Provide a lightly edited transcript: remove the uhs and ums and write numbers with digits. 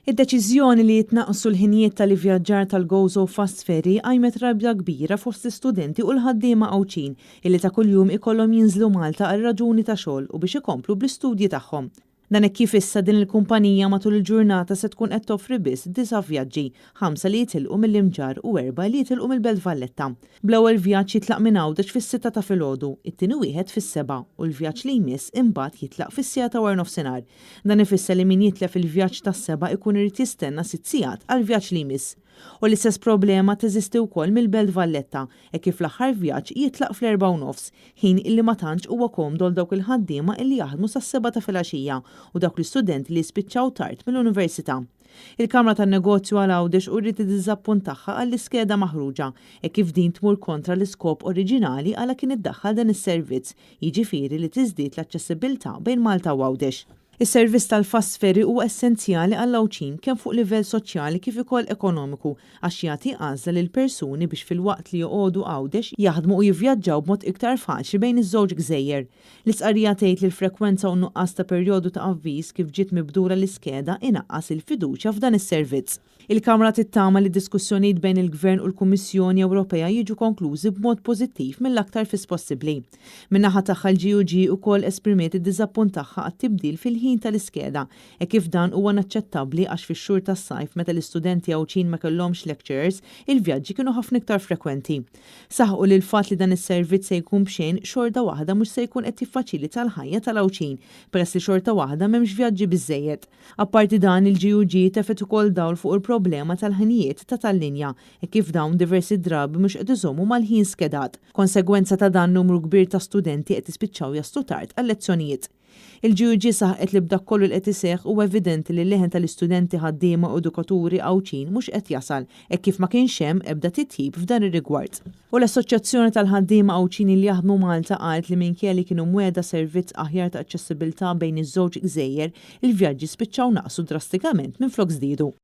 Id-deċiżjoni li jitnaqqsu l-ħinijiet tal-ivvjaġġar tal-Gozo Fast Ferry qajmet rabja kbira fost l-istudenti u l-ħaddiema Għawdxin illi ta' kuljum ikollhom jinżlu Malta għal raġuni ta' xogħol u biex ikomplu bl-istudji tagħhom. Dan hekk kif issa din il-kumpanija matul il-ġurnata se tkun qed toffri biss disa' vjaġġi, ħamsa li jitilqu mill-Imġarr u erbgħa li jitilqu mill-Belt Valletta. Bl-ewwel vjaġġ jitlaq minn Għawdex fis-sitta ta' filgħodu, it-tieni wieħed fis-sebgħa u l-vjaġġ li jmiss imbagħad jitlaq fis-siegħa ta' waranofsinhar. Dan ifisser li min jitlef il-vjaġġ tas-sebgħa ikun irid jistenna sitt sigħat għall-vjaġġ li jmiss. U l-istess problema teżisti wkoll mill-Belt Valletta, hekk kif l-aħħar vjaġġ jitlaq fl-erbgħa u nofs, ħin illi ma tantx huwa komdu għal dawk il-ħaddiema illi jaħdmu sas-sebgħa ta' filgħaxija u dawk l-istudenti li jispiċċaw tard mill-università. Il-Kamra tan-Negozju għal Għawdex uriet id-diżappunt tagħha għall-iskeda maħruġa, hekk kif din tmur kontra l-iskop oriġinali għala kien iddaħħal dan is-servizz, jiġifieri li tiżdied l-aċċessibbiltà bejn Malta u Għawdex. Is-servizz tal-fast ferry huwa essenzjali għall-Għawdxin kemm fuq livell soċjali kif ukoll ekonomiku għax jagħti għażla lill-persuni biex filwaqt li joqogħdu Għawdex jaħdmu u jivvjaġġaw b'mod iktar faċli bejn iż-żewġ gżejjer. L-istqarrija tgħid li l-frekwenza u n-nuqqas ta' perjodu ta' avviż kif ġiet mibdula l-iskeda inaqqas il-fiduċja f'dan is-servizz. Il-Kamra tittama li d-diskussjonijiet bejn il-Gvern u l-Kummissjoni Ewropea jiġu konklużi b'mod pożittiv mill-aktar fis possibbli. Min-naħa tagħha l-GUG ukoll esprimiet id-diżappunt tagħha għat-tibdil fil-ħin tal-iskeda hekk kif dan huwa inaċċettabbli għax fix-xhur tas-sajf meta l-istudenti Għawdxin ma kellhomx lecturers il-vjaġġi kienu ħafna iktar frekwenti. Saħqu li l-fatt li dan is-servizz se jkun b'xejn xorta waħda mhux se jkun qed jiffaċilita l-ħajja tal-Għawdxin peress li xorta waħda m'hemmx vjaġġi biżżejjed. Apparti dan, il-GUG tefgħet ukoll dawl fuq il-problema tal-ħinijiet ta' tal-linja, hekk kif dawn diversi drabi mhux qed iżommu mal-ħin skedat. Konsegwenza ta' dan numru kbir ta' studenti qed jispiċċaw jaslu tard għal-lezzjonijiet. Il-GUG saħqet li b'dak kollu li qed iseħħ huwa evidenti li l-leħen tal-istudenti, ħaddiema u edukaturi Għawdxin mhux qed jasal, hekk kif ma kienx hemm ebda titjib f'dan ir-rigward. U l-Assoċjazzjoni tal-Ħaddiema Għawdxin li Jaħdmu Malta qalet li minkejja li kienu mwiegħda servizz aħjar ta' aċċessibilità bejn iż-żewġ gżejjer, il-vjaġġi spiċċaw naqsu drastikament minflok żdiedu.